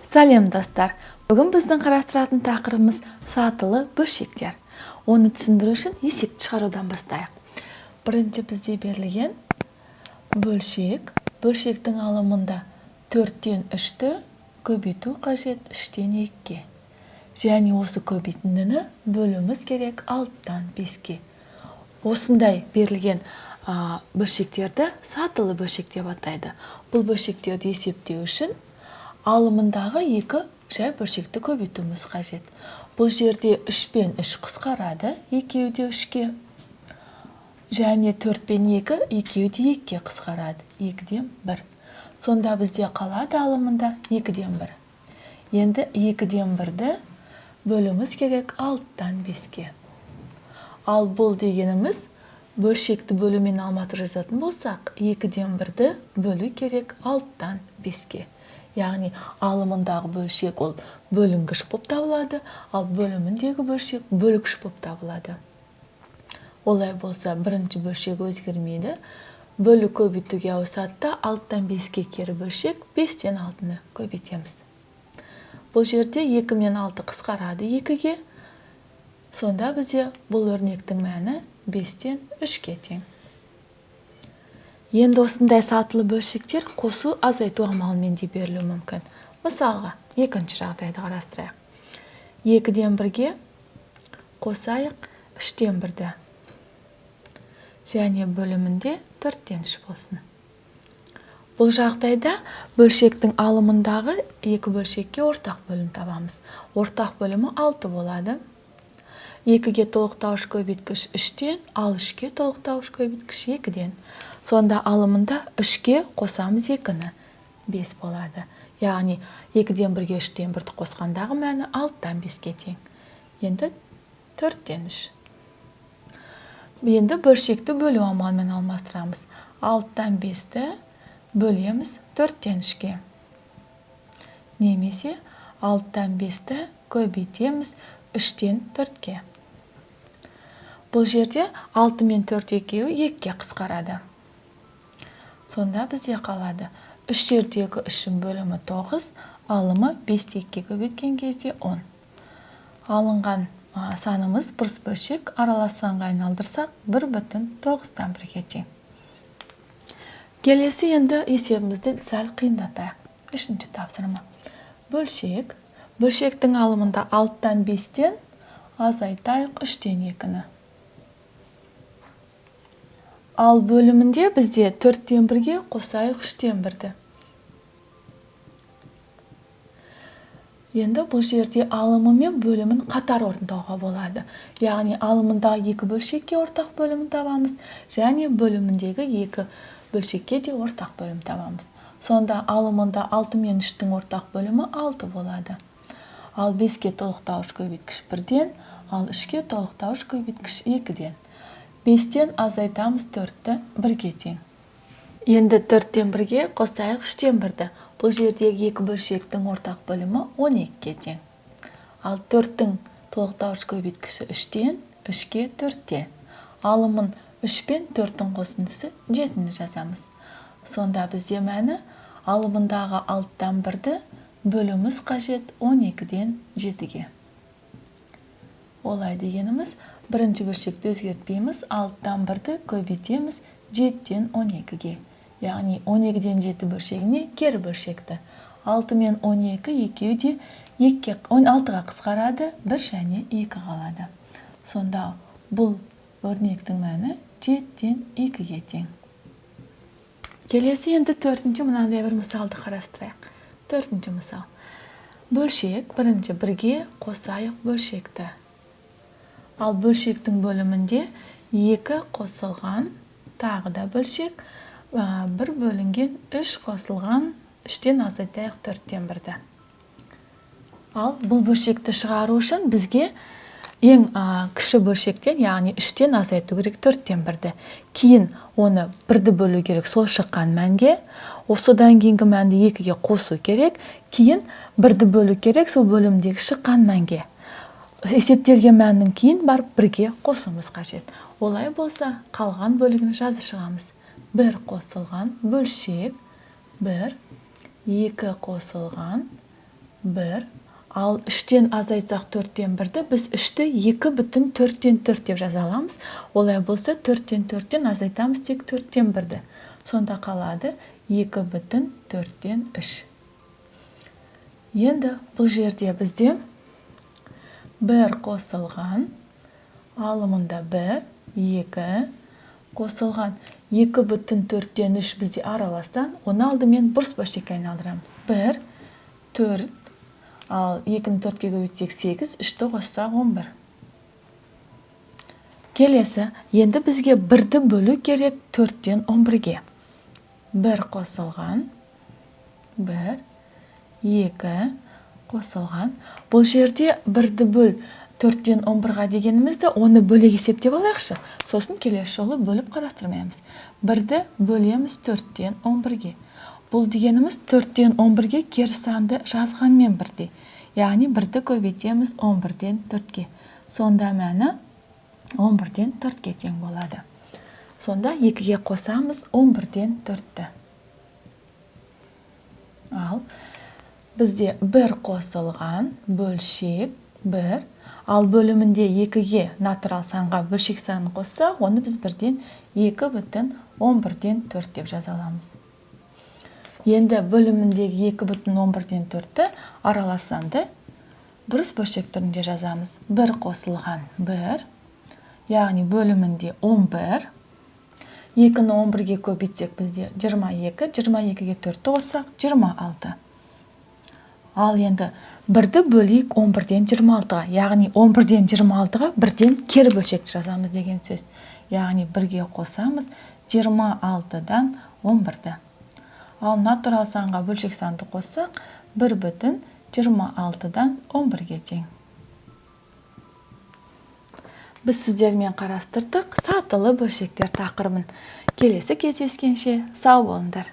Сәлем, достар! Бүгін біздің қарастыратын тақырыбымыз – сатылы бөлшектер. Оны түсіндіру үшін есепті шығарудан бастайық. Бірінші бізде берілген бөлшек. Бөлшектің алымында төрттен үшті көбейту қажет үштен екіге. Және осы көбейтіндіні бөлуіміз керек алтыдан беске. Осындай берілген бөлшектерді сатылы бөлшек деп атайды. Бұл бөлшектерді есептеу үшін алымындағы екі жай бөлшекті көбейтуіміз қажет. Бұл жерде үш пен үш қысқарады, екеуі де үшке. Және төрт пен екі, екеуі де екіге қысқарады, екіден бір. Сонда бізде қалады алымында екіден бір. Енді екіден бірді бөлуіміз керек алтыдан беске. Ал бұл дегеніміз, бөлшекті бөлумен алмастырып жазатын болсақ, екіден бірді бөлу керек алтыдан беске. Яғни алымындағы бөлшек ол бөлінгіш болып табылады, ал бөліміндегі бөлшек бөлгіш болып табылады. Олай болса, бірінші бөлшек өзгермейді. Бөлу көбейтуге ауысады да, алтыдан беске кері бөлшек бестен алтыны көбейтеміз. Бұл жерде екі мен алты қысқарады екіге. Сонда бізде бұл өрнектің мәні бестен үшке тең. Енді осындай сатылы бөлшектер қосу, азайту амалымен де берілуі мүмкін. Мысалға, екінші жағдайды қарастырайық. Екіден бірге қосайық үштен бірді. Және бөлімінде төрттен үш болсын. Бұл жағдайда бөлшектің алымындағы екі бөлшекке ортақ бөлім табамыз. Ортақ бөлімі алты болады. Екіге толықтауыш көбейткіш үштен, ал үшке толықтауыш көбейткіш екіден. Сонда алымында үшке қосамыз екіні, бес болады. Яғни екіден бірге үштен бірді қосқандағы мәні алтыдан беске тең. Енді төрттен үш. Енді бөлшекті бөлу амалымен алмастырамыз. Алтыдан бесті бөлеміз төрттен үшке. Немесе алтыдан бесті көбейтеміз үштен төртке. Бұл жерде алты мен төрт екеуі екіге қысқарады. Сонда бізде қалады үш жердегі үштің бөлімі тоғыз, алымы бесті екіге көбейткен кезде 10. Алынған санымыз бұрыс бөлшек, аралас санға айналдырсақ, бір бүтін тоғыздан бірге тең. Келесі енді есебімізді сәл қиындатайық. Үшінші тапсырма. Бөлшек. Бөлшектің алымында алтыдан бестен азайтайық үштен екіні. Ал бөлімінде бізде төрттен бірге қосайық үштен бірді. Енді бұл жерде алымы мен бөлімін қатар орындауға болады. Яғни алымындағы екі бөлшекке ортақ бөлімін табамыз, және бөліміндегі екі бөлшекке де ортақ бөлім табамыз. Сонда алымында алты мен үштің ортақ бөлімі алты болады. Ал беске толықтауыш көбейткіш бірден, ал үшке толықтауыш көбейткіш екіден. Бестен азайтамыз төртті, бірге тең. Енді төрттен бірге қосайық үштен бірді. Бұл жердегі екі бөлшектің ортақ бөлімі 12-ге тең. Ал төрттің толықтауыш көбейткіші үштен, үшке төртте. Алымын үш пен төрттің қосындысы жетіні жазамыз. Сонда бізде мәні алымындағы алтыдан бірді бөлуіміз қажет 12-ден жетіге. Олай дегеніміз, бірінші бөлшекті өзгертпейміз, алтыдан бірді көбейтеміз жетіден 12-ге. Яғни 12-ден жеті бөлшегіне кері бөлшекті. Алты мен 12 екеуі де екіге, он алтыға қысқарады, бір және екі қалады. Сонда бұл өрнектің мәні жетіден екіге тең. Келесі енді төртінші мынандай бір мысалды қарастырайық. Төртінші мысал. Бөлшек, бірінші бірге қосайық бөлшекті. Ал бөлшектің бөлімінде екі қосылған тағы да бөлшек, бір бөлінген үш қосылған үштен азайтайық төрттен бірді. Ал бұл бөлшекті шығару үшін бізге ең кіші бөлшектен, яғни үштен азайту керек төрттен бірді. Кейін оны бірді бөлу керек сол шыққан мәнге, содан кейінгі мәнді екіге қосу керек, кейін бірді бөлу керек сол бөлімдегі шыққан мәнге. Есептелген мәннің кейін барып бірге қосуымыз қажет. Олай болса, қалған бөлігін жазып шығамыз. Бір қосылған бөлшек, бір, екі қосылған 1. Ал 3-тен азайтсақ 4-тен 1-ді, біз 3-ті 2,4 деп жаза аламыз. Олай болса 4-тен 4-тен азайтамыз тек 4-тен 1-ді. Сонда қалады 2,4-3. Енді бұл жерде бізде 1 қосылған, алымында 1, 2 қосылған 2,4-3 бізде араластан, оны алдымен бұрыс бөлшекке айналдырамыз. 1, 4, ал 2-ні 4-ке көбейтсек 8, 3-ті қоссақ 11. Келесі, енді бізге 1-ді бөлу керек 4-тен 11-ге. 1 қосылған, 1, 2 қосылған. Бұл жерде 1-ді бөл 4-тен 11-ға дегенімізді, оны бөлек есептеп алайықшы. Сосын келесі жолы бөліп қарастырмаймыз. 1-ді бөлеміз 4-тен 11-ге. Бұл дегеніміз 4-тен 11-ге кері санды жазғанмен бірдей. Яғни 1-ді көбейтеміз 11-ден 4-ке. Сонда мәні 11-ден 4-ке тең болады. Сонда 2-ге қосамыз 11-ден 4-ті. Ал бізде 1 қосылған бөлшек 1. Ал бөлімінде 2-ге натурал санға бөлшек санын қоссақ, оны біз бірден 2,11-ден 4 деп жаза аламыз. Енді бөліміндегі 2,11-ден 4-ті аралас санды бұрыс бөлшек түрінде жазамыз. 1 қосылған 1, яғни бөлімінде 11. 2-ні 11-ге көбейтсек бізде 22, 22-ге 4-ті қоссақ 26. Ал енді 1-ді бөлейік 11-ден 26-ға, яғни 11-ден 26-ға бірден кері бөлшекті жазамыз деген сөз. Яғни 1-ге қосамыз 26-дан 11-ді. Ал натурал санға бөлшек санды қоссақ, 1,26-дан 11-ге тең. Біз сіздермен қарастырдық сатылы бөлшектер тақырыбын. Келесі кездескенше сау болыңдар.